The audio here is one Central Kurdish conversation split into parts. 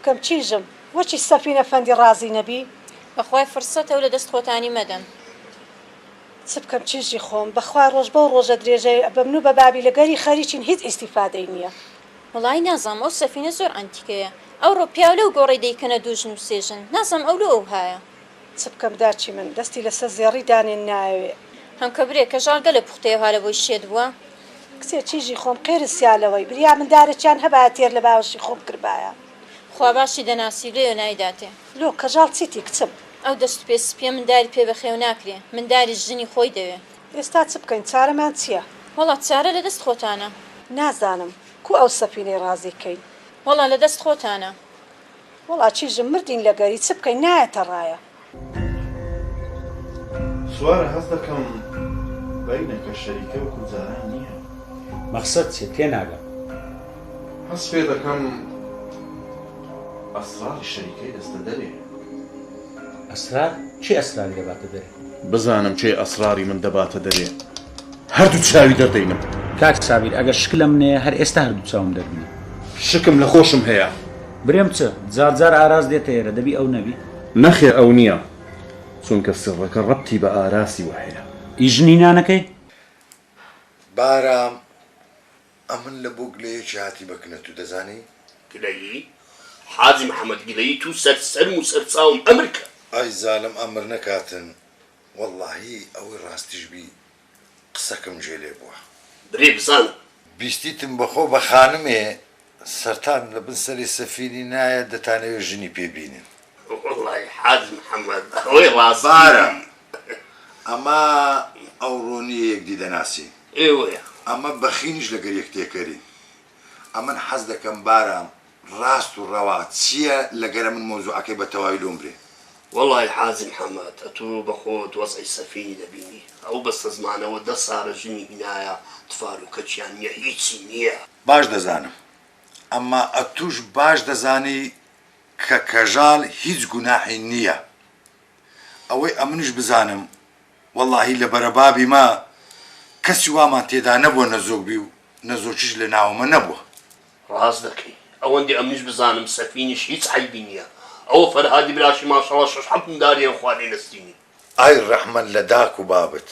بکەم چیژم؟ وەچی سەفینە فەندی ڕازی نەبی؟ بەخوای فرسەتە و لە دەست خۆتانی مەدەن. چ بکەم چیژی خۆم؟ بەخوا ڕۆژ بەو ڕۆژە درێژەی بە من و بە بابی لە گەری خەریکین هیچ ئیستیفادەی نییە. وەڵایی نازانم ئەو سەفینە زۆر عەنتیکەیە ئەوڕۆ پیاو لەو گۆڕەی دەیکەنە دوو ژن و سێ ژن نازانم ئەو لۆ ئەوهایە. چ بکەم داچی من دەستی لەسەر زێڕی دانێن نایەوێ. هەمکە برێ کەژاڵ گەلە پوختەیە ها لە بۆی شێت بووە. کچێ چیژی خۆم قێرت سیا لەوەی بریا من دارەکیان هەبایە تێر لە باوەشی خۆم کردبایە. خوا باشی دەناسی لۆیە نایداتێ. لۆ کەژاڵ چیتی کچم. ئەو دەست و پێ سپیە منداری پێ بەخێو ناکرێ منداریش ژنی خۆی دەوێ. ئێستا چ بکەین چارەمان چیە؟ وەڵا چارە لە دەست خۆتانە. نازانم کو ئەو سەفینەی ڕازی کەین. وەڵا لە دەست خۆتانە. وەڵا چیژم مردین لە گەری چ بکەین نایەتە ڕایە. سوارە هەست دەکەم بەینەکە شەریکە وەکو جاران نییە. مەخسەد چیە تێناگەم. هەست پێ دەکەم ئەسراری شەریکەی دەستە دەرێ. ئەسرار؟ کێ ئەسراری دەباتە دەرێ؟ بزانم کێ ئەسراری من دەباتە دەرێ هەردوو چاوی دەردەینم. کاک سابیر ئەگەر شک لە منەیە هەر ئێستا هەردوو چاوم دەربنێ. شکم لە خۆشم هەیە. برێم چ؟ جار جار ئاراس دێتە ئێرە دەبی ئەو نەبی؟ نەخێر ئەو نییە چونکە سڕەکە ڕەبتی بە ئاراسیوە هەیە. ئی ژنی نانەکەی؟ بارام ئەمن لە بۆ گلەیەکی هاتی بە کنە تو دەزانی؟ گلەیی؟ حاجی محەمەد گلەیی تو سەر سەرم و سەر چاوم ئەمر کە. ئای زالم ئەمر نەکاتن وەڵاهی ئەوەی ڕاستیش بی قسەکم جێ لێ بووە. برێ بزانم. بیستیتم بەخۆ بە خانمێ سەرتان لە بن سەری سەفینی نایە دەتانەوێ ژنی پێ بینن. وەڵاهی حاجی محەمەد ئەوەی ڕاستی بارە ئەمە ئەوڕۆ نیە یەکدی دەناسین. ئێوەیە. ئەمە بەخینیش لەگەر یەک تێکەرین. ئەمن حەز دەکەم بارام ڕاست و ڕەوا چیە لەگەرە من مەوزوعەکەی بە تەواوی لۆم برێ. وەڵای حاجی محەمەد ئەتوو بەخۆت وەزعی سەفینی دەبینی ئەو بەستەزمانەوە دە سارە ژنی هینایە تفاروکەچیان نیە هیچی نیە. باش دەزانم ئەمما ئەتوش باش دەزانی کە کەژاڵ هیچ گوناحی نیە ئەوەی ئەمنیش بزانم وەڵاهی لە بەرەبابی مە کەسی وامان تێدا نەبوە نەزۆک بی و نەزۆکیش لە ناومە نەبوە. ڕاست دەکەی ئەوەندی ئەمنیش بزانم سەفینیش هیچ عەیبی نیە ئەوە فەرهادی براشی ماشەڵا شەش حەفت منداری هەیە خوا لێ نەستینی. ئای ڕەحمەت لە داک و بابت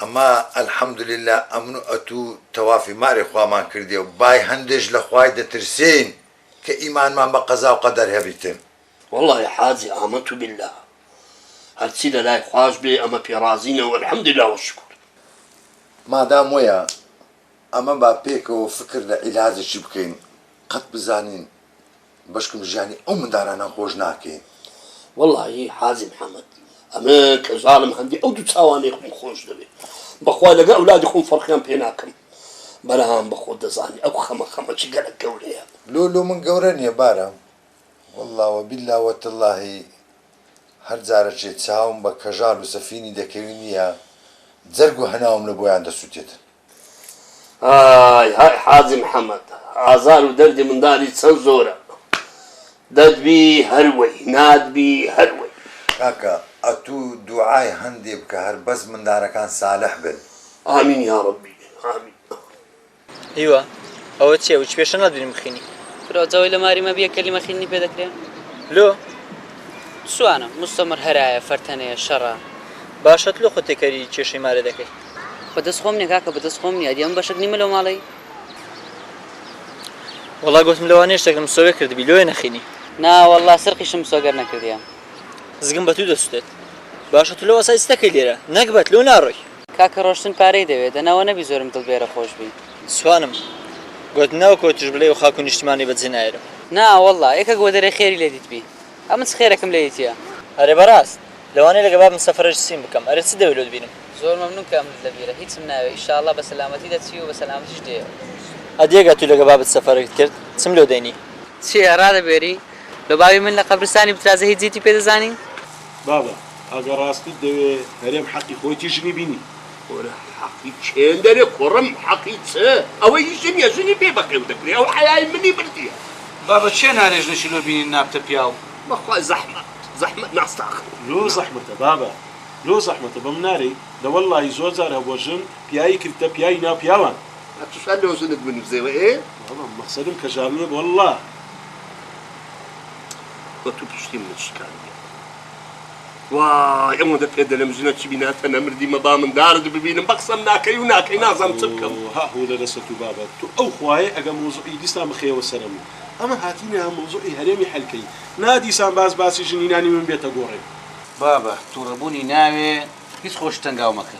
ئەمە الحمدللە ئەمن و ئەتوو تەوافی مارێ خوامان کردیە و بای هەندێش لە خوای دەترسێین کە ئیمانمان بە قەزا و قەدەر هەبیتن. وەڵاهی حاجی آمنت باللە هەرچی لەلای خواش بێ ئەمە پێ ڕازینە و الحمدللە والشکر. مادام وەیە ئەمە با پێکەوە فکر لە عیلاجێکی بکەین قەت بزانین بەشکم ژیانی ئەو مندارانە خۆش ناکەین. وەڵاهی حاجی محمد ئەمن کەژاڵم هەندی ئەو دوو چاوانەی خۆم خۆش دەوێ بەخوا لەگەڵ ئەولادی خۆم فەرقیان پێ ناکەم بەرام بەخۆت دەزانی ئەو خەمە خەمەکی گەلەک گەورەیە. لۆ لۆ من گەورە نیە بارام وەڵا وەبیلا وەتەڵاهی هەر جارەکێ چاوم بە کەژاڵ و سەفینی دەکەوی نیە جەرگ و هەناوم لە بۆیان دەسوتێتن. ئای های حاجی محمد ئازار و دەردی مندالی چەند زۆرە دەتبی هەر وەی ناتبی هەر وەی. کاکە ئەتوو دوعای هەندێ بکە هەر بەس مندارەکان سالح بن. ئامین یاڕەبی ئامین. هیوا، ئەوە چیە وچ پێشە ناتبینم بخینی. کورە جەوەی لە ماری مەبیە کەلیمە خیندنی پێ دەکرێ؟ لۆ؟ چوانە، مستەمر هەرایە، فەرتەنەیە، شەڕە. باشە لۆ خۆت تێکەری کێشەی مارێ دەکەی؟ بە دەست خۆم نیە کاکە بە دەست خۆم نیە ئەدی ئەمن بەشەک نیمە لەو ماڵەی؟ وەڵا گۆتم لەوانەیە شتێکت مسۆگەر کردبی لۆیە نەخینی. نا وەڵا سرقیشم مسۆگەر نەکردیە. زگم بە توو دەسوتێت. باشە تو لەو ئەسای چ دەکەی لێرە؟ نەگبەت لۆ ناڕۆی؟ کاکە ڕۆشتن پارەی دەوێ دەنا وە نەبی زۆرم دڵ بێرە خۆش بی. سوانم گۆت نەوەک وە توش بلێی و خاک و نیشتیمانی بە جێ نایرم. نا وەڵا یەکەک وە دەرێ خێری لێ دیتبی ئەمن چ خێرەکم لێ دیتیە. ئەرێ بەڕاست لەوانەیە لەگە بابم سەفەرەش سیم بکەم ئەرێ چ دەوێ لۆت بینم. زۆر مەمنون کە ئەمنت لە بیرە هیچم ناوێ ئیشاڵا بە سەلامەتی دەچی و بە سەلامەتیش دێیەوە. ئەدی ئەگە تو لەگە بابت سەفەرەکت کرد چم لۆ دەینی. چیە ڕادەبێری لۆ بابی من لە قەبرستانی بترازێ هیچ جیتی پێ دەزانی؟ بابە ئەگەر ڕاستیت دەوێ هەرێم حەقی خۆیتی ژنی بینی. کورە حەقی کێن دەرێ کوڕم حەقی چ ئەوە هی ژنیە ژنی پێ بەخێو دەکرێ ئەو حەیای منی بردیە. بابە کێ نارێ ژنێکی لۆ بینین نابتە پیاو. بەخوا زەحمەت زەحمەت ناستاخم. لۆ زەحمەتە بابە لۆ زەحمەتە بەم نارێی دە وەڵڵاهی زۆر جار هەبووە ژن پیایی کردتە پیایی ناو پیاوان. ئەتوش هەر لۆ ژنت بنوسێوە ئێ. بابە مەخسەدم کەژاڵ نیە وەڵڵا. ئەتوو پشتی منت شکاندیە. وای ئەوەندە پێت دەلێم ژنە چی بیناتە نەمردی مەبا مندارت ببینم بەقسەم ناکەی و ناکەی نازانم چ بکەم. ها هۆ لە دەستە تو بابە تو ئەو خوایەی ئەگە مەوزوعی دیسان بخەیەوە سەرم ئەمە هاتینە مەوزوعی هەرێمی حەل کەی نا دیسان باس باسی ژن هینانی من بێتە گۆڕێ. بابە توڕەبونی ناوێ هیچ خۆشت تەنگاو مەکە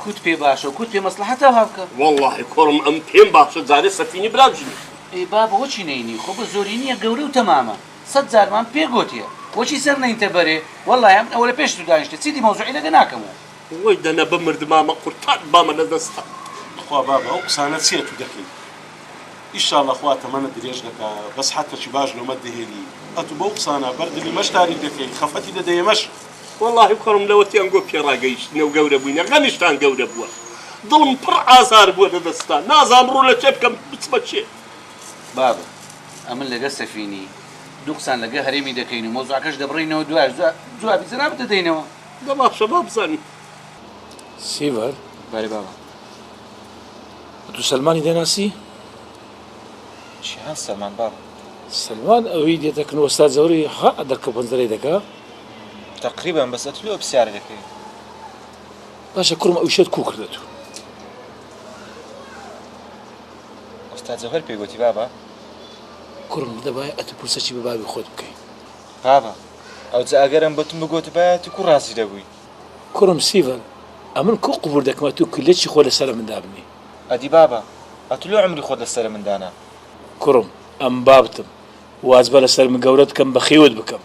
کوت پێ باشە و کوت پێ مەسڵەحەتە ئەوها بکە. وەڵاهی کوڕم ئەم پێم باشە جارێ سەفینی برام ژنی. ئێ بابە وەچی نەینی خۆ بە زۆری نیە گەورە و تەمامە سەت جارمان پێ گۆتیە وەچی سەر نەینتە بەرێ وەڵاهی ئەمن ئەوە لە پێش تو دانیشتە چیدی مەوزوعی لەگە ناکەمۆ. وەی دەنا بمردمامە قورتان بامە لە دەستان. تخوا بابە ئەو قسانە چیە تو دەکەی ئیشاڵا خوا تەمەنت درێژ دەکا بەس حەتەکی باش لۆمەت دەهێنی ئەتو بەو قسانە بەر دلی مەش تاریک دەکەی خەفەتی دەدەیە مەش. وەڵاهی کوڕم لەوەتی ئەنگۆ پێڕاگەیشتینە و گەورە بووینە غەمیشتان گەورە بووە دڵم پڕ ئازار بووە لە دەستتان نازانم ڕوو لە کێ بکەم بچمە کێ. بابە ئەمن لەگە سەفینی دوو قسان لەگە هەرێمی دەکەین و مەوزوعەکەش دەبڕینەوە دوایش جوابی جەنابت دەدەینەوە. دە باشە با بزانین. سیڤەر. بەرێ بابە. ئەتوو سەلمانی دەناسی؟ چیان سەلمان بابە؟ سەلمان ئەوی دێتە کن وەستا جەوری ها دەرکە پەنجەرەی دەکا؟ تەقریبەن بەس ئەتوو لۆ پرسیارە دەکەی؟ باشە کوڕم ئەویشەت کوو کرد ئەتوو؟ وەستا جەوهەر پێی گۆتی بابە؟ کوڕم دەبایە ئەتوو پرسەکی بە بابی خۆت بکەی. بابە ئەوجا ئەگەر ئەم بەتوم بگۆتبایە تو کوو ڕازی دەبووی؟ کوڕم سیڤەر ئەمن کوو قبوور دەکەم ئەتوو کلەکی خۆ لەسەرە من دابنێی؟ ئەدی بابە ئەتوو لۆ عومری خۆت لەسەرە من دانا؟ کوڕم ئەم بابتم واجبە لەسەر من گەورەت کەم بەخێوت بکەم.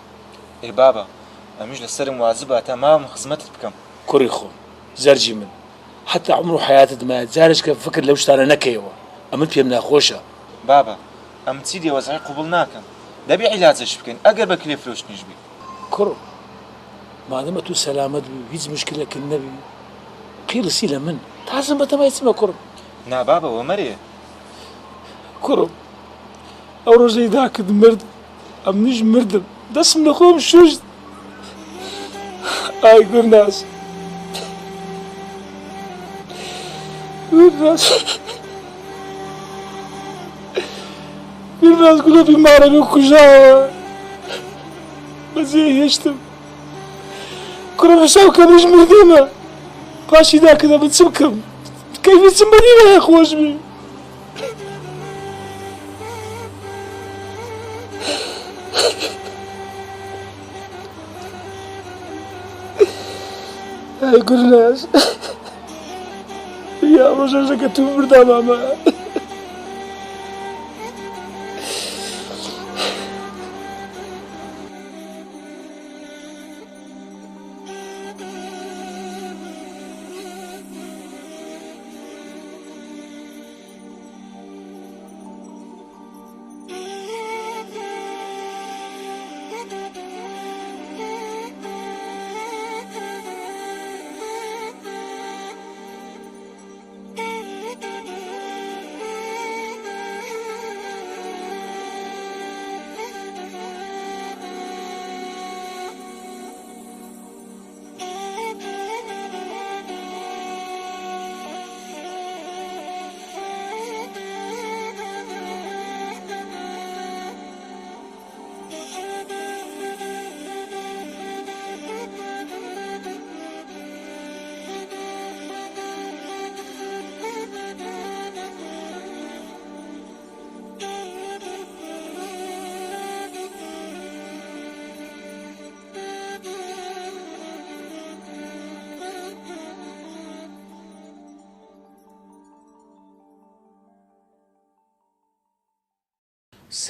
ئێ بابە ئەمیش لەسەرم واجبە تا ماوم خزمەتت بکەم. کوڕی خۆم زەرجی من حەتا عومر و حەیاتت مایە جارێچکە فکر لەو شتانە نەکەیەوە ئەمن پێم ناخۆشە. بابە ئەمن چیدی وەزعی قبوڵ ناکەم دەبی عیلاجش بکەین ئەگەر بە کلێ فرۆشتنیش بی. کوڕم مادەم ئەتوو سەلامەت بی و هیچ مشکلەکت نەبی قیڕسی لە من تازم بەتەمای چمە کوڕم. نا بابە وە مەرێ. کوڕم ئەو ڕۆژەی داکت مرد ئەمنیش مردم دەسم لە خۆم شوشت ئای گورناز گورناز گورناز گڵۆپی ماڵەکە کوژاوە بەجێ هێشتم کوڕم حساب کە منیش مردمە پاشی داکت ئەمن چ بکەم کەیفی چم بەدی خۆش بی ئای گورناز یا ڕۆژەژەکە تو بردا مامە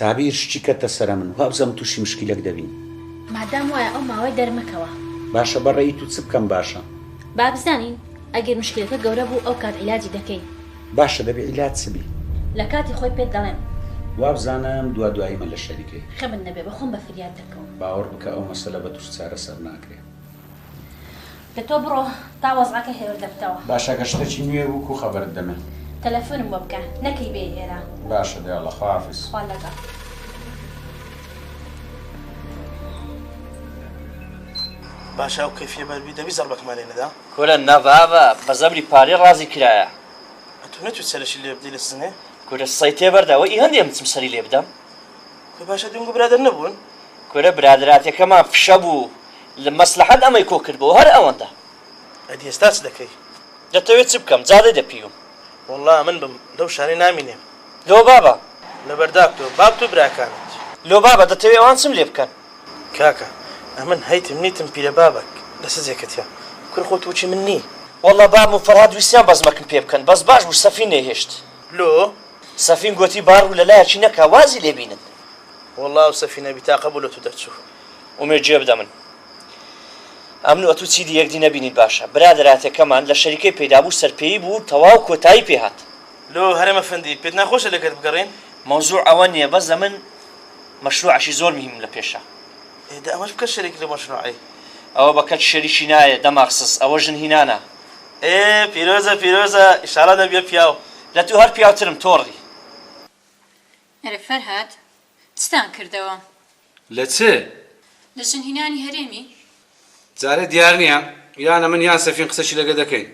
سابیر شتی کەتە سەرە من وابزانم توشی مشکیلەک دەبین. مادام وایە ئەو ماوەیە دەرمەکەوە. باشە بە ڕەئی تو چ بکەم باشە؟ با بزانین ئەگەر مشکیلەکە گەورە بوو ئەو کات عیلاجی دەکەین. باشە دەبی عیلاج چ بی؟ لە کاتی خۆی پێت دەڵێم. وابزانم دوا دواییمە لە شەریکەی. خەمت نەبێ بە خۆم بە فریات دەکەوم. باوەڕ بکە ئەو مەسەلە بە توش چارەسەر ناکرێ. دە تۆ بڕۆ تا وەزعەکە هێور دەبتەوە. باشە گەر شتەکی نوێ بوو کو خەبەرت دەمێ. تەلەفونم بۆ بکە نەکەی بێی ئێرە. باشە دە یاڵا خواحافیز. خوا لەگەڵ. باشە ئەو کەیفیە بەربی دەبی زەڕبەکمان لێ نەدا. کورە نا بابە بە زەبری پارەی ڕازی کرایە. ئەتوو نەچووی سەرەشی لێ بدەی لە سزنێ؟ کورە سەی تێبەردا وە ئی هەندێ بچم سەری لێ بدەم. کورە باشە دونگو برادەر نەبوون؟ کورە برادەراتەکەمان فشە بوو لە مەسلەحەت ئەمەی کۆ کردبۆوە هەر ئەوەندە. ئەدی ئێستا چ دەکەی؟ دەتەوێ چ بکەم جادەی دەپیوم. وەڵڵا ئەمن بم لەو شارەی نامینێم. لۆ بابە؟ لەبەر داکت و بابت و براکانت. لۆ بابە دەتەوێ ئەوان چم لێ بکەن؟ کاکە ئەمن هەیتم نیتم پیرە بابەک لە سجێکەتیا کورە خۆ تووچی من نی. وەڵڵا بابم و فەرهاد ویستیان بەزمەکم پێ بکەن بەس باش بوو سەفین نەیهێشت. لۆ؟ سەفین گۆتی با ڕوو لە لایەکی نەکا وازی لێ بینن. وەڵڵا ئەو سەفینە بیتاقە بوو لە تو دەرچوو. ئومێد گوێ بدە من. ئەمن و ئەتوو چیدی یەکدی نەبینین باشە. برادەراتەکەمان لە شەریکەی پەیدا بوو سەرپێیی بوو و تەواو کۆتایی پێ هات. لۆ هەرێم ئەفەندی پێت ناخۆشە لەگەرت بگەڕێین؟ مەوزوع ئەوە نییە بەس ئەمن مەشروعەکی زۆر مهیمم لە پێشە. ئێ دە ئەمەش بکە شەریک لەو مەشروعەی. ئەوە بە کەچ شەریکی نایە دەماغ سز ئەوە ژن هینانە. ئێ پیرۆزە پیرۆزە ئیشاڵا دەبیە پیاو. لە تو هەر پیاوترم تۆڕی. ئەرێ فەرهاد چتان کردەوە؟ لە چ؟ لە ژن هینانی هەرێمی؟ جارێ دیار نییە یان ئەمن یان سەفین قسەشی لەگە دەکەین.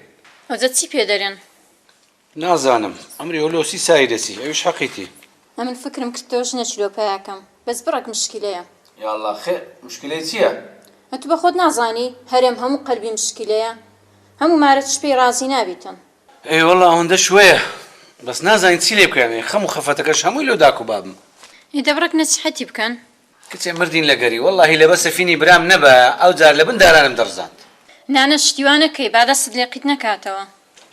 ئەوجا چی پێ دەرێن؟ نازانم ئەمری هۆلۆسی ساری دەچی ئەویش حەقیتی. ئەمن فکرم کرد تۆ ژنە چلۆ پەیاکەم بەس بڕەک مشکیلەیە. یاڵڵا خێر مشکیلەی چیە؟ ئەتو بەخۆت نازانی هەرێم هەموو قەلبی مشکیلەیە هەموو مارەتش پێی ڕازی نابیتن. ئەی وەڵا ئەوەندەش وەیە بەس نازانین چی لێ بکەین ئەی خەم و خەفەتەکەش هەمووی لۆ داک و بابم. ئەی دەبڕەک نەسیحەتی بکەن. کچێ مردین لە گەری وەڵاهی لەبەر سەفینی برام نەبایە ئەوجار لەبن دارانم دەڕزاند. نانا شتی وا نەکەی با دەستت لێ قیت نەکاتەوە.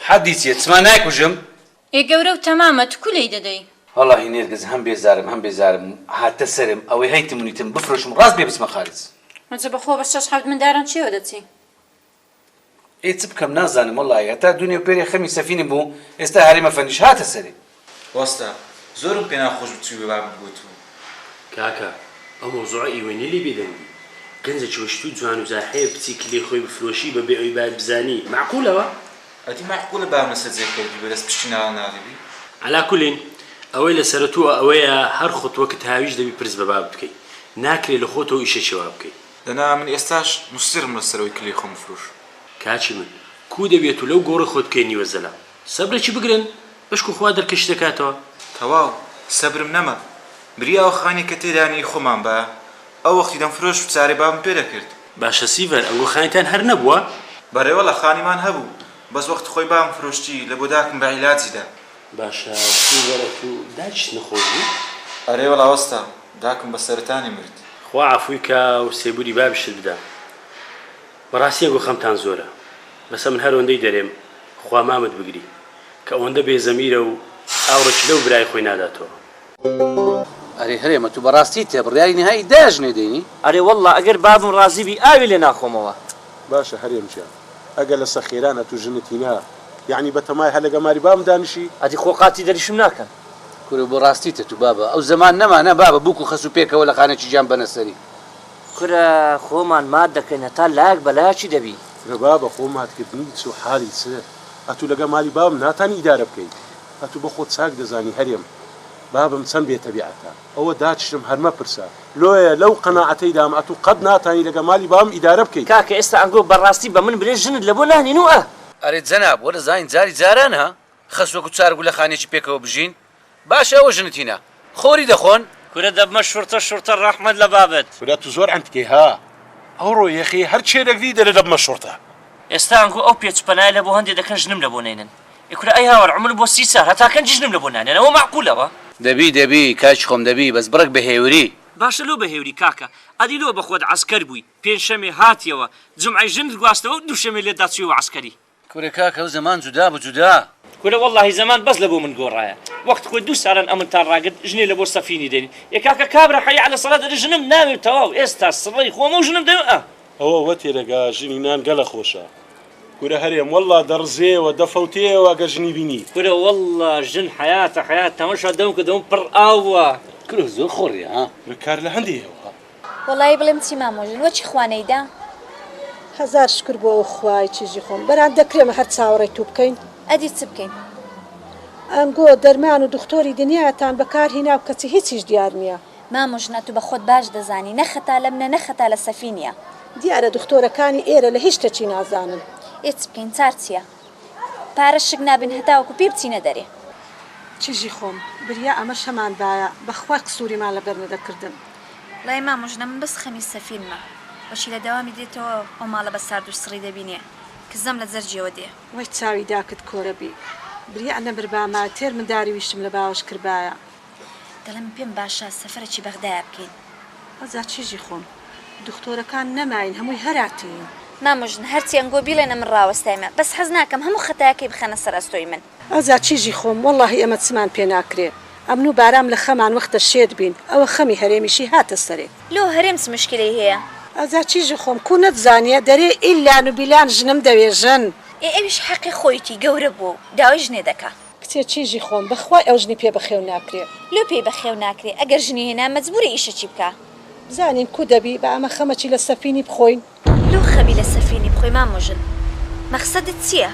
حەدی چیە چما نایکوژم؟ ئێ گەورە و تەمامە تو کو لێی دەدەی؟ وەڵاهی نێرگز هەم بێزارم هەم بێزارم هاتە سەرم ئەوەی هەیتم و نیتم بفرۆشم ڕاست بێ بچمە خارج. ئەجە بەخۆ بە شەش حەوت منداران چێوە دەچی؟ ئێ چ بکەم نازانم وەڵاهی هەتا دوونێ و پێرێ خەمی سەفینم بوو ئێستا هەرێم ئەفەندیش هاتە سەرێ. وەستا زۆرم پێ ناخۆش بوو چووی بە بابت گۆتبوو. کاکە ئەو مەوزوعە ئیوە نیە لێی بێدەنگ بی گەنجەکی وەکی تو جوان و جاحێب بچی کلەی خۆی بفرۆشی بە بێ ئەوی بابت بزانی مەعقولە وا؟ ئەدی مەعقولە بابم لەسەر جێ کەوتبی بەدەست پشتی ناڵە ناڵی بی؟ عەلا کولین ئەوەی لەسەرە تووە ئەوەیە هەر خطوەکت هاویشت دەبی پرس بە بابت بکەی ناکرێ لە خۆتەوە ئیشەکی وا بکەی. دەنا من ئێستاش موسیڕم لەسەر ئەوەی کلەی خۆم بفرۆشم. کاکی من کوو دەبێ تو لەو گۆڕی خۆت بکەی نیوە زەلام سەبرەکی بگرن بەشکو خوا دەرکەشی دەکاتەوە. تەواو سەبرم نەما بریا ئەو خانیە کە تێدانی ئی خۆمان بایە ئەو وەختی دەمفرۆشت و چارەی بابم پێ دەکرد. باشە سیڤەر ئەنگۆ خانیتان هەر نەبووە؟ بەرێ وەڵا خانیمان هەبوو بەس وەختی خۆی بابم فرۆشتی لە بۆ داکم بە عیلاجی دا. باشە سیڤەر ئەتوو داکیشت نەخۆش بوو؟ ئەرێ وەڵا وەستا داکم بە سەرەتانی مرد. خوا عەفوی کا و سێبوری بابیشت بدا. بەڕاستی ئەنگۆ خەمتان زۆرە بەس ئەمن هەر ئەوەندەی دەرێم خوا مامت بگری کە ئەوەندە بێ زەمیرە و ئاوڕێکی لەو برای خۆی ناداتەوە. ئەرێ هەرێمە تو بەڕاستیتە بڕیاری نهایی دایە ژنێ دێنی؟ ئەرێ وەڵڵا ئەگەر بابم ڕازی بی ئاوی لێ ناخۆمەوە. باشە هەرێم گیان ئەگەر لەسەر خێران ئەتو ژنت هینا یەعنی بەتەمای هەر لەگە ماری بابم دانیشی؟ ئەدی خۆ قاتی دەریشم ناکەن. کورە بۆ ڕاستیتە تو بابە ئەو زەمان نەما نا بابە بوک و خەسو پێکەوە لە خانەکی گیان بەنە سەری. کورە خۆمان مات دەکەین هەتا لایەک بە لایەکی دەبی. کورە بابە خۆ مات کردنی چ و حالی چ ئەتو لەگە مالی بابم ناتانی ئیدارە بکەی ئەتو بە خۆت چاک دەزانی هەرێم بابم چەند بێ تەبیعەتە ئەوە داچشم هەر مەپرسە لۆیە لەو قەناعەتەی دام ئەتو قەت ناتانی لەگە مالی بابم ئیدارە بکەی. کاکە ئێستا ئەنگۆ بەڕاستی بە من برێ ژنت لەبۆ ناهنین و ئە. ئەرێ جەناب وەرە زانین جاری جارانە خەسوەک و چارەک و لە خانیەکی پێکەوە بژین باشە ئەوە ژنت هینا خۆری دەخۆن؟ کورە دەبمە شوڕتە شوڕتە ڕەحمەت لە بابت. کورە تو زۆر عەنتکەی ها ئەوڕۆ یەخی هەر چێرەک دی دەرێ دەبمە شوڕتە. ئێستا ئەنگۆ ئەو پێچ پەنایە لە بۆ هەندێ دەکەن ژنم لە بۆ نەینن ئێ کورە ئەی هاوار عومر بۆ 30 سال هەتا کەنجی ژنم لە بۆ نانێن ئەوە مەعقولە وە؟ دەبی دەبی کاکی خۆم دەبی بەس بڕێک بە هێوری. باشە لۆ بە هێوری کاکە ئەدی لۆ بە خۆت عەسکەر بووی پێنجشەمێ هاتیەوە جومعەی ژنت گواستەوە و دووشەمێ لێت دا چوویەوە عەسکەری. کورە کاکە ئەو زەمان جودا بوو جودا. کورە وەڵاهی زەمان بەس لەبۆ من گۆڕایە وەخت خۆی دوو سالان ئەمنتان ڕاگرت ژنێ لەبۆ سەفینی دێنین ئێ کاکە کابرا حەی عەلە سەڵات ئەرێ ژنم ناوێ تەواو ئێستا سڕەی خۆمە و ژنم دەوێ ئە. ئەوە وەتێرەگا ژنی نان گەلە خۆشە کورە هەرێم وەڵا دەڕزێیەوە دەفەوتێیەوە گەر ژنی بینی. کورە وەڵا ژن حەیاتە حەیات تەمەشا دەم کە دەم پڕ ئاو بوە. کورە زۆر خۆڕیە ها. کورە کار لە هەندێیەوە. وەڵایی بڵێم چی مامۆژن وەچی خوا نەیدا. هەزار شوکر بۆ ئەو خوای چیژی خۆم. بەران دەکرێ هەر چاوەڕێی تو بکەین. ئەدی چ بکەین. ئەنگۆ دەرمان و دختۆری دنیاتان بەکار هینا و کەچی هیچیش دیار نیە. مامۆژن ئەتو بە خۆت باش دەزانی نە خەتا لەمنە نە خەتا لە سەفینیە. دیارە دختۆرەکانی ئێرە لە هیچ تەکی نازانن. ئێ چ بکەین چار چیە. پارە شک نابین هەتاوەکو پێی بچینە دەرێ. چیژی خۆم بریا ئەمەش هەمان بایە بەخوای قسوریمان لەگەر نەدەکردن. وەڵای مامۆژنە من بەس خەمی سەفینمە وەچی لە دەوامی دێتەوە ئەو ماڵە بە سارد و سڕی دەبینێ کزەم لە جەرگیەوە دێ. وەی چاوی داکت کۆرە بی بریع نەمربامایە تێر منداری ویشتم لە باوەش کربایە. دەڵێم پێم باشە سەفەرەکی بەغدایە بکەین. ئەجا چیژی خۆم دختۆرەکان نەماین هەمووی هەراتین. مامۆژن هەرچی ئەنگۆ بیڵێنە من ڕاوەستایمە بەس حەز ناکەم هەموو خەتایەکەی بخەنە سەر ئەستۆی من. ئەجا چیژی خۆم وەڵاهی ئێمە چمان پێ ناکرێ ئەمن و بارام لە خەمان وەختە شێت بین ئەوە خەمی هەرێمیشی هاتە سەرێ. لۆ هەرێم چ مشکلەی هەیە؟ ئەجا چیژی خۆم کوو نەتزانیە دەرێ ئیلان و بیلان ژنم دەوێ ژن. ئێ ئەویش حەقی خۆیتی گەورە بووە و داوای ژنێ دەکا. کچێ چیژی خۆم بەخوای ئەو ژنی پێ بەخێو ناکرێ. لۆ پێی بەخێو ناکرێ ئەگەر ژنی هێنا مەجبورە ئیشەکی بکا. بزانین کو دەبی با ئەمە خەمەکی لە سەفینی بخۆین. لۆ خەمی لە سەفینی بخۆی مامۆژن مەخسەدت چیە؟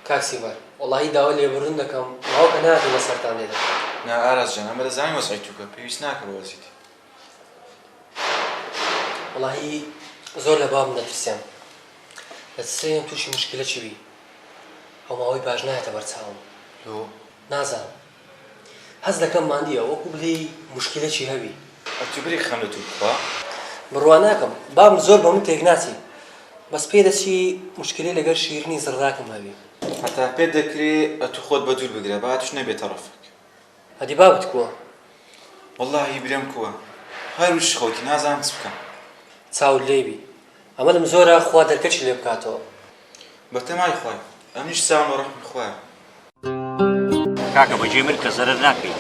کاک سیڤەر وەڵاهی داوای لێبوردن دەکەم ماوەکە ناتوانم لەسەرتان لێدەم. نا ئاراس جان ئەمە دەزانی وەزعی توکە پێویست ناکە بە وەزیتی. وەڵاهی زۆر لە بابم دەترسێم دەترسێم تووشی مشکلە چی بی ئەو ماوەی باش نایەتە بەرچاوم. لۆ؟ نازانم هەست دەکەم ماندیە وەکو بلێی مشکلەکی هەبی. ئەتو بری خەم لە تو بخوا. بڕوا ناکەم بابم زۆر بە من تێکناچی بەس پێدەچی مشکلەی لەگەر شیرینی زڕداکم هەبی. هەتا پێت دەکرێ ئەتو خۆت بە دوور بگرە با ئەتوش نەبێتە ڕەفک. ئەدی بابت کوە؟ وەڵاهی برێم کوە هەر وشک خەوتی نازانم چ بکەم. چاوت لێی بی ئەمەلم زۆرە خوا دەرکەکی لێ بکاتەوە. بەتەمای خوای ئەمنیش چاوم لە ڕەحمی خوایە. کاکە بەجێ من کە زەرەر ناکەی.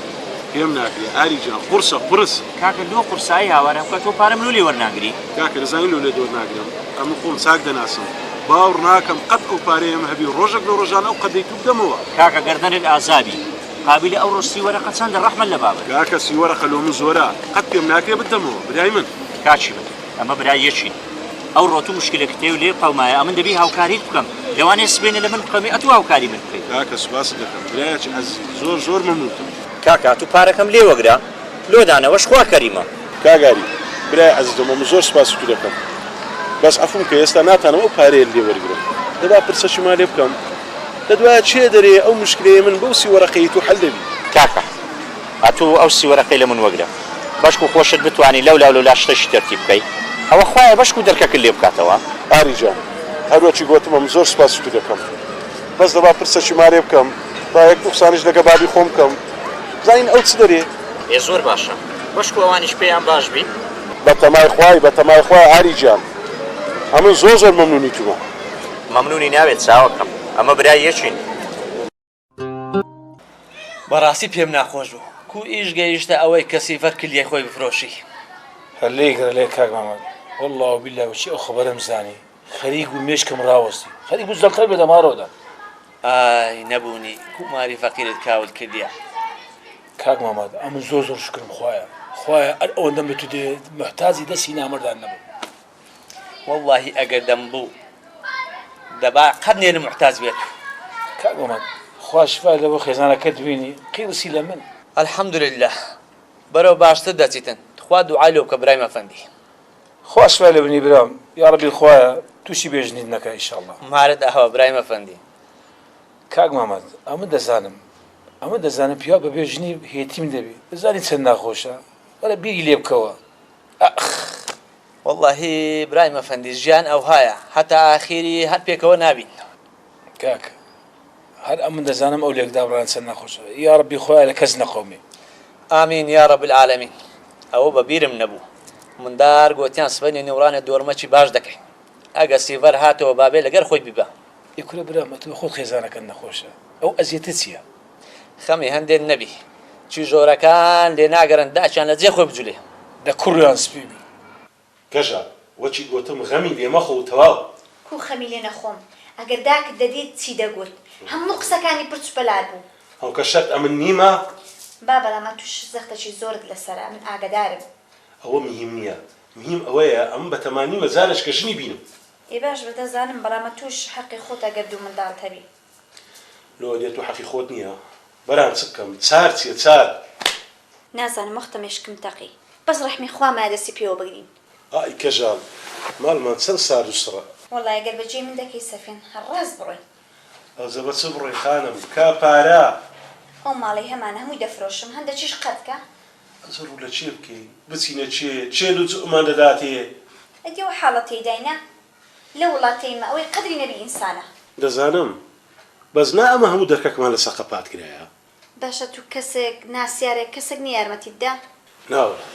پێم ناکرێ ئاری جان قورسە قورس. کاکە لۆ قورسایی هاوارم بکە تۆ پارەم لۆ لێ وەرناگری. کاکە دەزانی لۆ لێت وەرناگرم ئەمن خۆم چاک دەناسم باوڕ ناکەم قەت ئەو پارەیەم هەبی ڕۆژەک لە ڕۆژان ئەو قەدەی تو بدەمەوە. کاکە گەردەنت ئازابی قابیلە ئەوڕۆ سی وەرەقە چەندە ڕەحمەت لە بابت. کاکە سی وەرەقە لۆ من زۆرە قەت پێم ناکرێ بتدەمەوە برای من. کاکی من ئەمە برای یەکین ئەوڕۆ تو موشکلەکت هەیە و لێ قەومایە ئەمن دەبی هاوکاریت بکەم لەوانەیە سبەینێ لە من بقەومی ئەتوو هاوکاری من بکەی. کاکە سوپاست دەکەم برایەکی ئەزیزی زۆر زۆر مەمنونتم. کاکە ئەتوو پارەکەم لێ وەگرە لۆ دانەوەش خوا کەریمە. کاک ئاری برای ئەزیزم ئەمن زۆر سوپاسی تو دەکەم بەس عەفوم کە ئێستا ناتانم ئەو پارەیەت لێ وەرگرم دەبا پرسەکی لێ بکەم دە دوایە چێ دەرێ ئەو موشکلەیە من بەو سی وەرەقەی تو حەل دەبی. کاکە ئەتوو ئەو سی وەرەقەی لە من وەگرە بەشکو خۆشت بتوانی لەولاو لەولا شتەکی تەرتیب بکەی ئەوە خوایە بەشکو دەرکەکت لێ بکاتەوە. ئاری جان هەروەکی گۆتم ئەمن زۆر سوپاسی تو دەکەم بەس دەبا پرسەکی مالێ بکەم با یەک دوو قسانیش لەگە بابی خۆم بکەم بزانین ئەو چ دەرێ. ئێ زۆر باشە بەشکو ئەوانیش پێیان باش بی. بەتەمای خوای بەتەمای خوای ئاری گیان ئەمن زۆر زۆر مەمنونی تومە. مەمنونی ناوێت چاوەکەم ئەمە برای یەکین. بەڕاستی پێم ناخۆش بوو کو ئیش گەیشتە ئەوەی کە سیڤەر کلیای خۆی بفرۆشی. هەر لێی گەڕێ لێ کاک مامەد وەڵڵا و بیللا وەچی ئەو خەبەرەم زانی خەریک بوو مێشکم ڕاوەستی خەریک بوو زەڵتەی بە دەمارەوە دام. ئای نەبوونی کو ماری فەقیرت کاول کردیە. کاک مامەد ئەمن زۆر زۆر شوکرم خوایە خوایە ئەر ئەوەندەم لە تو دێ موحتاجی دەسی نامەردان نەبم. وەڵڵاهی ئەگەر دەمبوو دەبا قەت نێرم موحتاج بێت. کاک مامەد خوا شفای لە بۆ خێزانەکەت بینی قیرسی لە من. الحمدللە بەرەو باشتر دەچیتن تخوا دوعای لۆ بکە برایم ئەفەندی. خوا شفای لێ بنی برام یاڕەبی خوایە توشی بێژنیت نەکا ئیشاڵا. مارت ئاوا برایم ئەفەندی. کاک مامەد ئەمن دەزانم ئەمن دەزانم پیاو بەبێ ژنی هێتیم دەبی دەزانی چەند ناخۆشە وەرە بیری لێ بکەوە ئەخ. وەڵاهی برایم ئەفەندی ژیان ئەوهایە هەتا ئاخیری هەر پێکەوە نابین. کاک هەر ئەمن دەزانم ئەو لێکدابڕانە چەند ناخۆشە یاڕەبی خوایە لە کەس نەقەومێ. ئامین یارب العالمین ئەوە بە بیرم نەبوو مندار گۆتیان سبەینێ نیوڕانێ دۆرمەکی باش دەکەین ئەگە سیڤەر هاتەوە بابێ لەگەر خۆی بیبا. ئێ کورە برام ئەتوو خۆت خێزانەکەت نەخۆشە ئەو ئەزیەتە چیە؟ خەمی هەندێ نەبی چیژۆرەکان لێ ناگەرن داکیان لە جێ خۆی بجولێ. دە کوڕیان سپی بی. کەژە، وەکی گۆتم غەمی لێ مەخۆ و تەواو. کو خەمی لێ نەخۆم ئەگەر داکت دەدیت چی دەگوت هەموو قسەکانی پرچ و پەلار بوو. هەوکە شەرت ئەمن نیمە. با بەڵام ئەتوش زەختەکی زۆرت لەسەرە ئەمن ئاگەدارم. ئەوە مهیم نیە مهیم ئەوەیە ئەمن بەتەما نیمە جارێچکە ژنی بینم. ئێ باش بە دەزانم بەڵام ئەتوش حەقی خۆتە گەر دوو منداڵت هەبی. لۆ دێ تو حەقی خۆت نیە؟ بەران چ بکەم چار چیە چار. نازانم وەختە مێشکم تەقی. بەس ڕەحمی خوا مایە دەستی پێوە بگرین. ئای کەژاڵ ماڵمان چەند سارد و سڕە. وەڵای گەر بەجێی من دەکەی سەفین هەر ڕاست بڕۆین. ئەوجە بە چ بڕۆی خانم کا پارە. ئەو ماڵەی هەمانە هەمووی دەفرۆشم هەندەکیش قەرد کە. ئەجە ڕوو لە کێ بکەین؟ بچینە کێ؟ کێ لوجوئمان دەداتێ؟ ئەدی ئەو حاڵە تێیداینە لەو وڵاتەی مە ئەوەی قەدری نەبی ئینسانە. دەزانم، بەس نا ئەمە هەموو دەرکەکمان لە سەقەپات کرایە. باشە تو کەسێک، ناسیارێک، کەسێک نیە یارمەتیت دا؟ ناوەڵا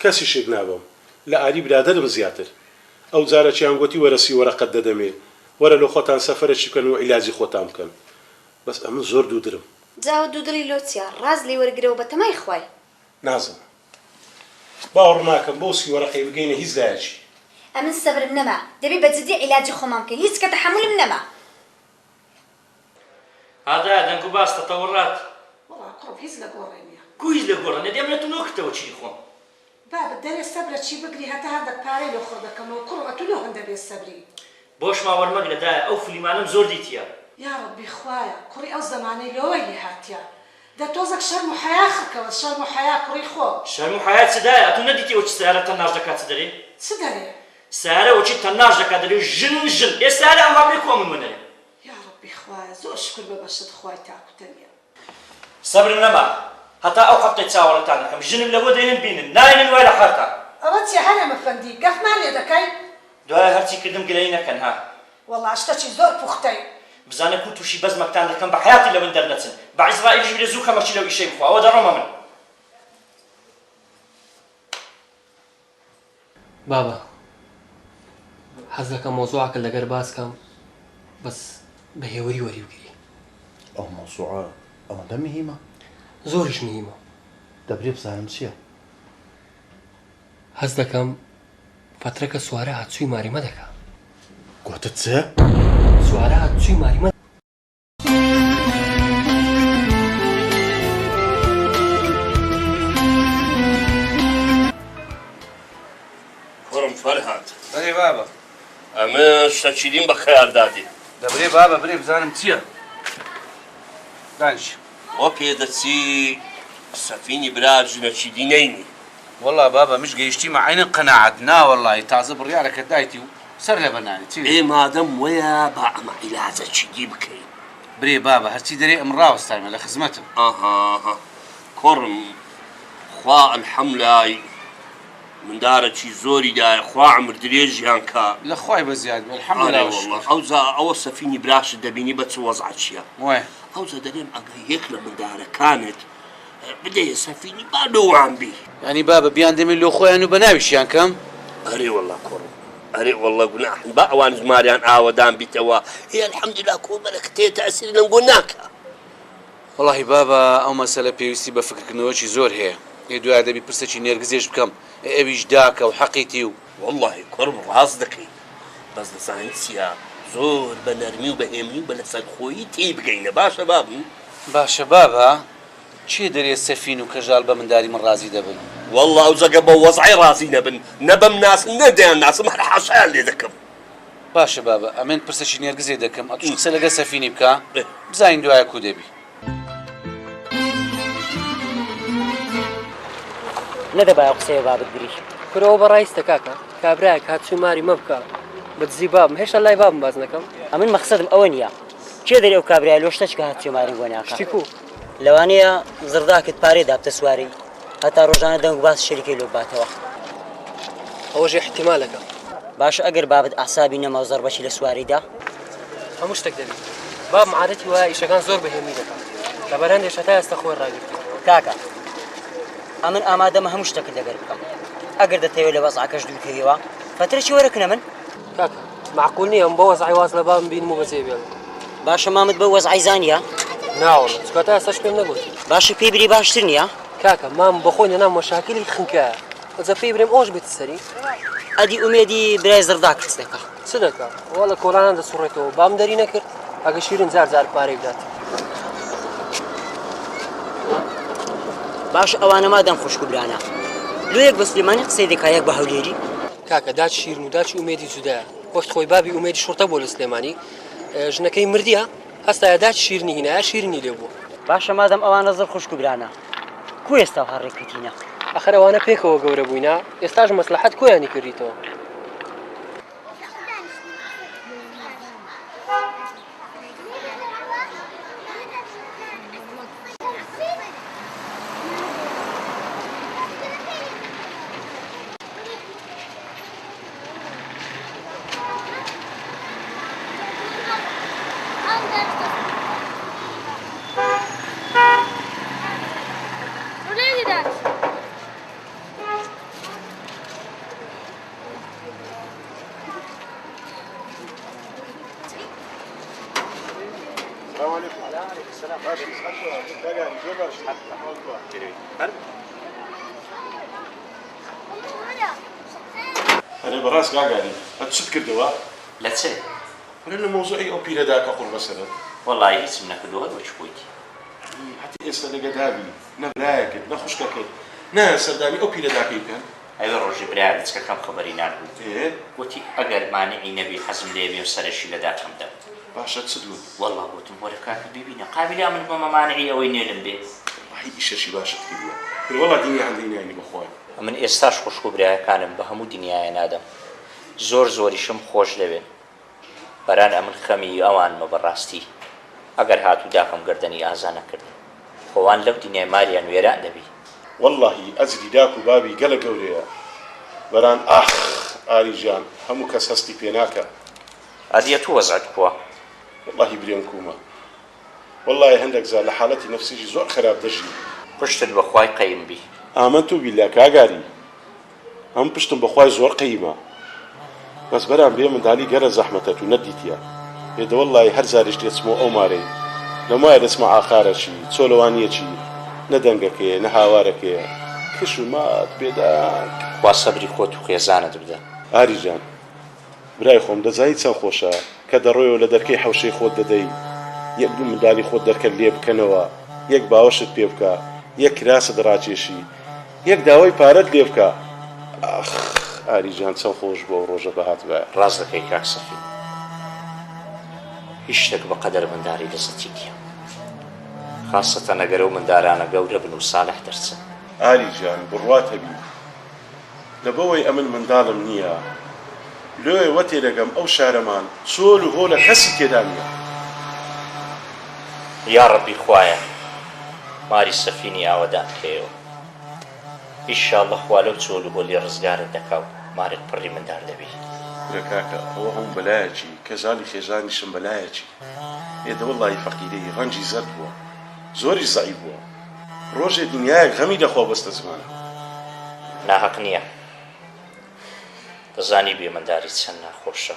کەسیشێک نابەم لە ئاری برادەرم زیاتر. ئەو جارەکیان گۆتی وەرە سی وەرەقەت دەدەمێ وەرە لۆ خۆتان سەفەرەکی بکەن و عیلاجی خۆتان بکەن. بەس ئەمن زۆر دوودرم. جا ئەوە دوودڵی لۆ چیە؟ ڕاز لێی وەرگرە و بەتەمای خوای. نازم. باوەڕ ناکەم بەو سی وەرەقەی بگەینە هیچ لایەکی. ئەمن سەبرم نەما. دەبێ بە جدی عیلاجی خۆمان بکەین. هیچ کە تەحەمولم نەما. ها دایە دەنگ و باس تەتەوڕات. وەڵا کوڕم هیچ لە گۆڕێ نیە. کو هیچ لە گۆڕێ نیە دێ ئەمن ئەتوو نۆکردەوە چیری خۆم. بابە دەرێ سەبرە چی بگری هەتا هەندەک پارەی لۆ خڕ دەکەمەوە کوڕم ئەتوو لۆ هەندە بێ سەبری. بۆشما وەرمەگرە دایە ئەو فلیمانەم زۆر دیتیە. یاڕەبی خوایە کوڕی ئەو زەمانەی لۆوەی لێ هاتیە دە تۆزەک شەرم و حەیا خڕکەوە شەرم و حەیا کوڕی خۆ. شەرم و حەیا چ دایە ئەتوو نەدیتی ئەو چ سەیارە تەناش دەکا چ دەرێ. چ دەرێ؟ سەیارە وەکی تەناش دەکا دەرێ ژن ژن ئێ سەیارە ئەوها برێ کو ئەمن وەنەرێ. یاڕەبی خوایە زۆر شوکر بە بەشت خوای تاک و تەنیا. سەبرم نەما هەتا ئەو هەفتەی چاوەڕێتان دەکەم ژنم لەبۆ دێنن بینن ناینن وای لە حالتان. ئەوە چیە هەرێم ئەفەندی گەفمان لێ دەکەی. دوایە هەرچی کردم گلەیی نەکەن ها. وەڵا شتەکی زۆر پوختەی. بزانە کو توشی بەزمەکتان دەکەم بە حەیاتی لە من دەرنەچن بە عیزرائیلیش برێ زوو خەمەکی لەو ئیشەی بخوا ئەوە دەڕۆمە من. بابە حەز دەکەم مەوزوعەکە لەگەر باس کەم بەس بە هێوری وەری بگری. ئەو مەوزوعە ئەوەندە مهیمە؟ زۆریش مهیمە. دەبرێ بزانم چییە؟ هەست دەکەم فەترەکە سوارە هاتچووی ماریمە دەکا. گۆتت چ؟ سوارە هاتچووی ماریمە. کوڕم فەرهاد. بەرێ بابە. ئەمن شتەکی دیم بە خەیال دادێ. دەبرێ بابە برێ بزانم چییە؟ دانیشە. وە پێ دەچی سەفینی برا ژنەکی دی نەینی. وەڵا بابە مش گەیشتیمە عەینەن قەناعەت نا وەڵاهی تازە بڕیارەکە دایتی و سەر لە بەنانی چی ئێ مادەم وەیە با ئەمە عیلاجەکی دی بکەین. برێ بابە هەرچی دەرێ ئەم ڕاوەستایمە لە خزمەتم. ئەها کوڕم خوا الحملای مندارەکی زۆری دایە خوا عمر درێژیان کا. لە خوای بەزیاد بێ الحمدللە ئەرێ و وەڵا شوکر. ئەوجا ئەوە سەفینی براشت دەبینی بە چ وەزعەکیە. وەیە. ئەوجا دەرێم ئەگە یەک لە مندارەکانت بدەیە سەفینی با لۆوان بی. یانی بابە بیان دەمێ لۆ خۆیان و بە ناویشیان کەم؟ ئەرێ وەڵا کوڕم ئەرێ وەڵا گوناحن با ئەوانیش ماریان ئاوەدان بیتەوە ئێ الحمدللە کۆ بەرەکەتەیە تەئسیری لەنگۆ ناکا. وەڵاهی بابە ئەو مەسەلە پێویستی بە فکرکردنەوەکی زۆر هەیە ئێ دوایە دەبی پرسەکی نێرگزێش بکەم ئێ ئەویش داکە و حەقیتی و. وەڵاهی کوڕم ڕاست دەکەی بەس دەزانی چیە زۆر بە نەرمی و بە هێمنی و بە لەسەرخۆیی تێی بگەینە باشە بابم؟ باشە بابە کێ دەرێ سەفین و کەژاڵ بە منداری من ڕازی دەبن؟ وەڵڵا ئەو جەگە بەو وەزعەی ڕازی نەبن نە بمناسن نە دەیانناسم هەر حاشایان لێ دەکەم. باشە بابە ئەمن پرسەکی نێرگزێ دەکەم ئەتوش قسە لەگەر سەفینی بکە بزانین دوایە کو دەبی. نەدەبا ئەو قسەیە بابت بری. کورە ئەوە بەڕایستە کاکە کابرایەک هاتچوو ماری مەبکە بە دزی بابم هێشتا لای بابم باس نەکەم. ئەمن مەخسەدم ئەوە نیە کێ دەرێ ئەو کابرایە لۆ شتە چکە هاتچوو ماریم بۆ ناکا. شتی کو؟ لەوانەیە زڕداکت پارەی دابتە سوارەی هەتا ڕۆژانە دەنگ و باس شەریکەی لۆ بباتەوە. ئەوەش ئیحتیمالەکە. باشە ئەگەر بابت ئەعسابی نەما و زەڕبەکی لە سوارەی دا؟ هەموو شتێک دەبی. بابم عادەتی وایە ئیشەکان زۆر بە هێمنی دەکا. لەبەر هەندێش هەتا ئێستا خۆی ڕاگرتووە. کاکە ئەمن ئامادەمە هەموو شتەکت لەگەر بکەم. ئەگەر دەتەوێ لە وەزعەکەش دوور کەویەوە فەترەکی وەرە کنە من. کاکە مەعقول نییە ئەم بەو وەزعەی واز لە بابم بینم و بەجێ بێڵم. باشە مامت بەو وەزعەی زانیە؟ ناوەڵا چونکە تا ئێستاش پێم نەگوتی. باشە پێی بری باشتر نییە؟ کاکە مام بەخۆی لەناو مەشاکیلی خنکایە ئەجا پێی برێم ئەوش بێتە سەری. ئەدی ئومێدی برای زڕداکت چ دەکا؟ چ دەکا؟ وەڵا کۆڵانان دەسوڕێتەوە بام دەری نەکرد ئەگە شیرین جار جار پارەی بدات. باشە ئەوانە مادام خوشک و برانە لۆ یەک بە سلێمانی قسەی دەکا یەک بە هەولێری؟ کاکە داچ شیرن و داچ ئومێدی جودایە وەخت خۆی بابی ئومێدی شوڕتە بووە لە سلێمانی ژنەکەی مردیە هەستایە داچ شیرنی هینایە شیرنی لێ بووە. باشە مادەم ئەوانە زڕ خوشک و برانە کو ئێستا وها ڕێککەتینە؟ ئەخر ئەوانە پێکەوە گەورە بووینە ئێستاش مەسلەحەت کۆیانی کردیتەوە. ئەرێ بەڕاست کاک ئاری ئەت چت کردەوە؟ لە چ؟ ئەرێ لە مەوزوعی ئەو پیرە داکە قوڕ بەسەرت. وەڵایی هیچم نەکردوە هەر وەکی خۆیتی. ئەی هەتا ئێستا لەگە دابی نە برایەکت نە خوشکەکەت نایەن سەردانی ئەو پیرە داکەی بکەن؟ ئەوێ ڕۆژێ برایە گچکەکەم خەبەری ناردبوو وتی ئەگەر مانعی نەبی حەزم لێیە بێم سەرەکی لە داکەم دەم. باشە چت وت؟ وەڵا وتم وەرە کاکە بیبینە قابیلە ئەمن بمە مانعی ئەوەی نێلم بێ. وەڵاهی ئیشەکی باشت کردیە کورە وەڵا دینیا هەندەی ناینی بەخوای. ئەمن ئێستاش خوشک و برایەکانم بە هەموو دنیایە نادەم زۆر زۆریشم خۆش دەوێن بەران ئەمن خەمی ئەوانمە بەڕاستی ئەگەر هاتوو داخم گەردەنی ئازا نەکردن خۆ وان لەو دنیای ماریان وێران دەبی. وەڵاهی ئەجری داک و بابی گەلە گەورەیە بەران ئاخ ئاری جان هەموو کەس هەستی پێ ناکا. ئەدی ئەتوو وەزعت کوە؟ وەڵاهی برێم کومە وەڵاهی هەندەک جار لە حالەتی نەفسیی زۆر خەراپ دەژیم. پشتت بە خوای قەیم بی. ئامەنتو بیلا کاک ئاری ئەم پشتم بەخوای زۆر قەیمە بەس بەرام بێ مندالی گەلە زەحمەتە تو نەتدیتیە ئێ دەوەڵلایی هەر جاریش دێچمۆ ئەو مارەی لەمایە دەچمە عاقارەکی چۆلەوانیەکی نە دەنگەکەیە نە هاوارەکەیە کش و مات بێدەنگ. خوا سەبری خۆت و خێزانت بدا. ئاری جان برای خۆم دەزانی چەند خۆشە کە دەڕۆیەوە لە دەرکەی حەوشەی خۆت دەدەی یەک دوو مندالی خۆت دەرکەت لێ بکەنەوە یەک باوەشت پێ بکا یەک کراست ڕاکێشی یەک داوای پارەت لێ بکا ئاخ ئاری جان چەند خۆش بوو ئەو ڕۆژە بهاتبایە. ڕاست دەکەی کاک سەفین هیچ شتێک بەقەدەر منداری لەزەتی نیە خاسەتەن ئەگەر ئەو مندارانە گەورە بن و سالح دەرچن. ئاری جان بڕوات هەبی لەبەوەی ئەمن منداڵم نییە لۆیە وە تێدەگەم ئەو شارەمان چۆل و هۆلە کەسی تێدا نییە. یاڕەبی خوایە ماری سەفینی ئاوەدان کەیەوە ئیشاڵلە خوا لەو چۆل و هۆلی ڕزگارت دەکا و مارت پڕی مندار دەبی. کورە کاکە ئەوە هەموو بەلایەکی کەژاڵی خێزانیشم بەلایەکی ئێ دەوەڵڵاهی فەقیرەی ڕەنگی زەرد بووە زۆریش زەعیف بووە. ڕۆژێ دنیایەک غەمی دەخوا بەستە زمانە. ناهەق نییە. دەزانی بێ منداری چەند ناخۆشە.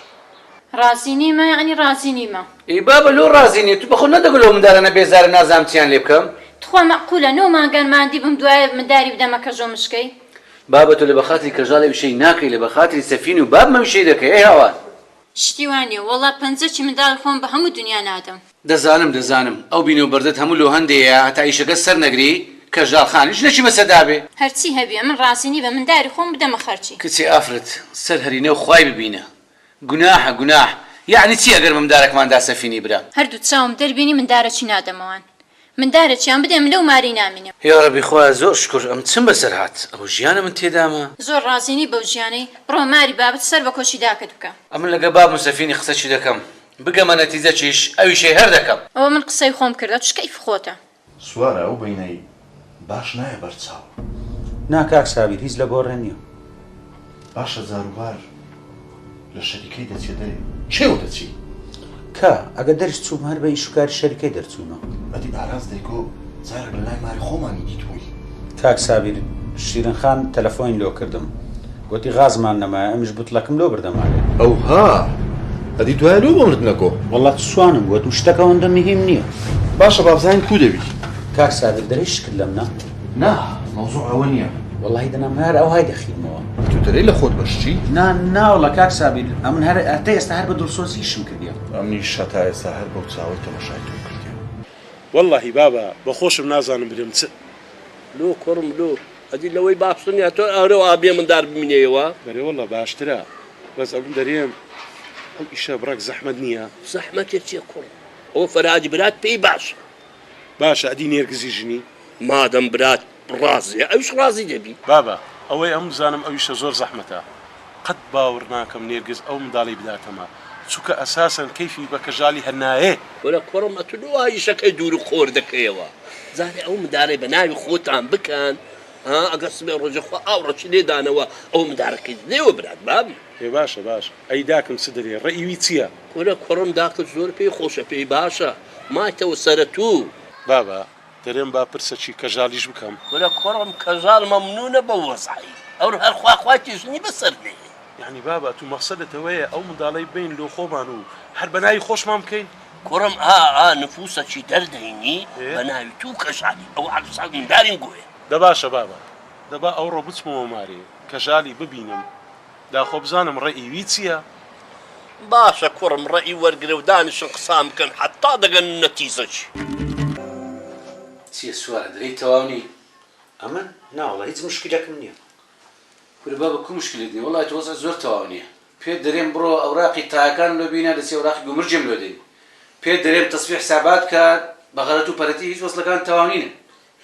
ڕازی نیمە یەعنی ڕازی نیمە. ئەی بابە لۆ ڕازی نیت تو بەخۆت نەدەگۆ لەو مندارانە بێزارم نازانم چیان لێ بکەم. تخوا مەعقولە نۆ مانگان ماندی بم دوایە منداری بدەمە کەژۆ مشکەی. بابە تۆ لەبەخاتری کەژاڵ ئەویشەی ناکەی لەبەخاتری سەفین و بابم ئەویشەی دەکەی ئەی هاوار. شتی وا نیە وەڵا پەنجەکی منداڵی خۆم بە هەموو دونیا نادەم. دەزانم دەزانم ئەو بینەو بەردەت هەموو لۆ هەندێیە هەتا ئیشەکەت سەر نەگری کەژاڵ خانیش نەچی بەسەر دابێ. هەرچی هەبێ من ڕازی نیبە منداری خۆم بدەمە خەرچی. کچێ ئافرەت سەر هەرینەو خوای ببینە گوناحە گوناح یەعنی چی ئەگەر ممدارەکمان دا سەفینی برام. هەردوو چاوم دەربێنی مندارەکی نادەمەوان مندارەکیان بدەی من لەو مارەی نامینم. یاڕەبی خوایە زۆر شوکر ئەم چم بەسەر هات ئەو ژیانە من تێدامە. زۆر ڕازی نی بەو ژیانەی بڕۆ ماری بابت سەر بە کۆشی داکت بکە. ئەمن لەگە بابم سەفینی قسەکی دەکەم بگەمە نەتیجەکیش ئەویشەی هەر دەکەم. ئەوە من قسەی خۆم کرد ئەتوش کەیف خۆتە. سوارە ئەو بەینەی باش نایە بەر چاو. نا کاک سابیر هیچ لە گۆڕێ نیە. باشە جاروبار لە شەریکەی دەچیە دەرێ کێوە دەچی؟ کا ئەگە دەرش چووم هەر بە ئیش و کاری شەریکەی دەرچوومە. ئەدی ئاراس دەیگۆ جارێک لە لای ماری خۆمانی دیتبووی. کاک سابیر شیرن خان تەلەفۆنی لۆ کردم گۆتی غازمان نەمایە ئەمیش بوتڵەکم لۆ بردە مالێ. ئەوها ئەدی دوایە لۆ بەمنت نەگۆ؟ وەڵا چوانم گۆتم شتەکە ئەوەندە مهیم نیە. باشە بابزانین کوو دەبی؟ کاک سابیر دەرێی شکت لەمنە؟ نا مەوزوع ئەوە نیە. وەڵاهی دەنا من هەر ئەوهای دەخینمەوە. تو دەرێی لە خۆت بەشچی؟ نا ناوەڵا کاک سابیر ئەمن هەر هەتا ئێستا هەر بە دڵسۆزی ئیشم کردیە. ئەمنیش هەتا ئێستا هەر بەو چاوەی تەمەشای تۆم کردیە. وەڵاهی بابە بەخۆشم نازانم برێم چ. لۆ کوڕم لۆ ئەدی لەوەی باشتر نیە تۆ ئەرۆ ئا بێ مندار بمینێیەوە. بەرێ وەڵا باشترە بەس ئەمن دەرێم ئەو ئیشە بڕەک زەحمەت نیە؟ زەحمەتێ چیە کوڕم ئەوە فەرهادی برات پێی باشە. باشە ئەدی نێرگزی ژنی؟ مادەم برات ڕازیە ئەویش ڕازی دەبی. بابە ئەوەی ئەمن بزانم ئەویشە زۆر زەحمەتە قەت باوڕ ناکەم نێرگز ئەو منداڵەی بداتەمە چوکە ئەساسەن کەیفی بە کەژالی هەر نایێ. کورە کوڕم ئەتو لۆ وا ئیشەکەی دوور و قۆر دەکەیەوە جارێ ئەو مندارەی بە ناوی خۆتان بکەن. ها ئەگەر سبەی ڕۆژێ خوا ئاوڕەکی لێ دانەوە ئەوە مندارەکەی لێوە برات بابی. ئێ باشە باشە ئەی داکم چ دەرێ ڕەئی وی چیە؟ کورە کوڕم داکت زۆر پێی خۆشە پێی باشە مایتەوە سەرە توو. بابە دەرێم با پرسەکی کەژالیش بکەم. کورە کوڕم کەژاڵ مەمنونە بەو وەزعەی ئەور هەر خوا خوای تێژنی بەسەر نێ. یانی بابە ئەتوو مەخسەدت ئەوەیە ئەو منداڵەی بەین لۆ خۆمان و هەر بە ناوی خۆشمان بکەین؟ کوڕم ئا ئا نفوسەکی دەردەینی بە ناوی توو کەژالی ئەوە عەرز مندارین گۆیە. دە باشە بابە دە با ئەوڕۆ بچمەوە مارێ کەژالی ببینم داخۆ بزانم ڕەئی وی چیە؟ باشە کوڕم ڕەئی وەرگرە و دانیشن قسان بکەن حەتا دەگەن نەتیزەکی. چیە سوارە درەی تەواو نی؟ ئەمن؟ ناوەڵا هیچ مشکیلەکم نیە. کورە بابە کو مشکلت نیە وەڵای تۆ وەزعت زۆر تەواو نیە پێت دەرێم بڕۆ ئەوراقی تایەکانم لۆ بینە دەچی ئەوراقی گومرجێم لۆ دێنی پێت دەرێم تەسفیە حسابات بکە بە غەرەت و پەرەتی هیچ وەسڵەکانت تەواو نینە.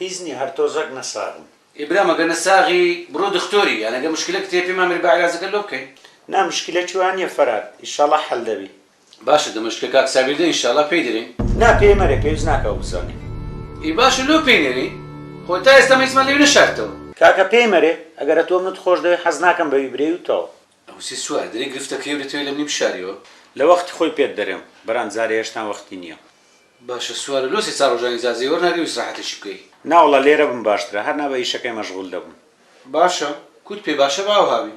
هیچ نیە هەر تۆزەک نەساغم. ئێ برام ئەگەر نەساغی بڕۆ دختۆری یان ئەگەر مشکلەکت هەیە پێمان بەری با عیلاجەکەت لۆ بکەین. نا مشکلەکی وا نیە فەرهاد ئیشەڵا حەل دەبی. باشە دەمەشکە کاک سابیر دە ئینشاڵا پێی دەرێین. نا پێی مەرێ پێویست ناکا ئەو بزانێ. ئێ باشە لۆ پێی نەرێین خۆ تا ئێستا من هیچمان لەوی نەشاردتەوە. کاکە پێی مەرێ ئەگەر ئەتۆ منت خۆش دەوێ حەز ناکەم بەوی برێی و تەواو. ئەوسێ سوارە دەرێ گرفتەکەیە و دەتەوێ لەمنی بشاریەوە. لە وەختی خۆی پێت دەرێم بەران جارێ هێشتان وەختی نیە. باشە سوارە لۆ سێ چار ڕۆژان ئیجازەی وەرناگری و ئیسراحەتێکی بکەی. ناوەڵا لێرە بم باشترە هەر نا بە ئیشەکەی مەشغول دەبم. باشە کوت پێ باشە با ئەوها بی.